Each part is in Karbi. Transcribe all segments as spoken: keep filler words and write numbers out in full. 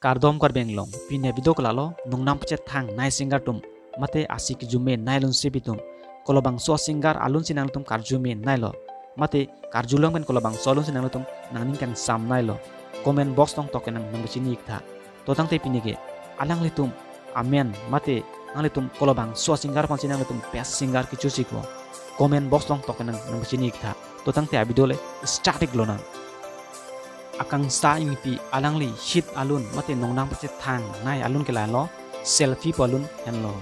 Kardom Karbi Anglong, pini avideo ke lalo, nongnam pachethang nei singer atum, mate asi kejume nei alun sepi atum, kolobangso singer alun si nangtum karjume neilo, mate karjulong pen kolobangso alun si nangtum nangningkan sam neilo, comment box along tok pen nang nangpachini iktha. To tangte pini ke alanglitum amen mate nanglitum kolobangso singer aphansi nanglitum best singer kechoose ikpo, comment box along tok pen nang nangpachini iktha. To tangte avideo le start ik lonang. Akangsha Engpi alangli hit alun mate nongnam pachethang nei alun ke lahenlo, Selfie pu alun henlo.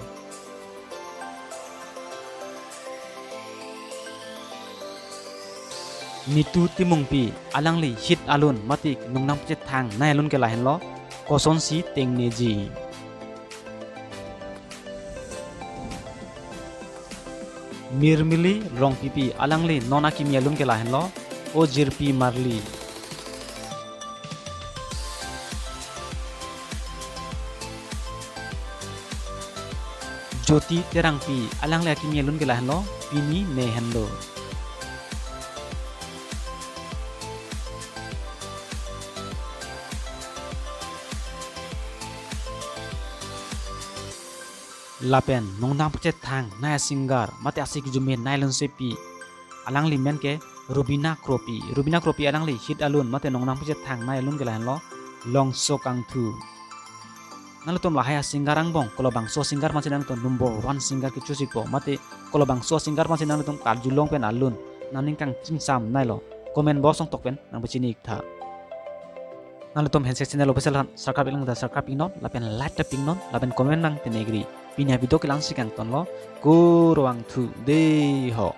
Nitu Timungpi alangli hit alun mate nongnam pachethang nei alun ke lahenlo, Kosonsi Tengneji. Mirmili Rongpipi alangli non akimi alun ke lahenlo, O Jirpi Marli. Jyoti Terangpi alangli akimi alun ke lahenlo, Pini Ne Henlo. Lapen nongnam pachethang nei singer mate asi kejume nei alun sepi, alangli men ke Rubina Kropi. Rubina Kropi alangli hit alun mate nongnam pachethang nei alun ke lahenlo, Longso Kangthu. Nanglitum lahai asinger angbong kolobangso singer aphansi nangtum number one singer kechoose ikpo mate kolobangso singer aphansi nangtum karjulong pen alun nangningkan chingsam neilo, comment box along tok pen nangpachini iktha. Nanglitum handshake channel official aphan subscribe iklang ta subscribe iknon, lapen like ta pi iknon, lapen comment nang tenegri. Pini avideo ke la-ansi kangtonlo, kurvangthu dei ho.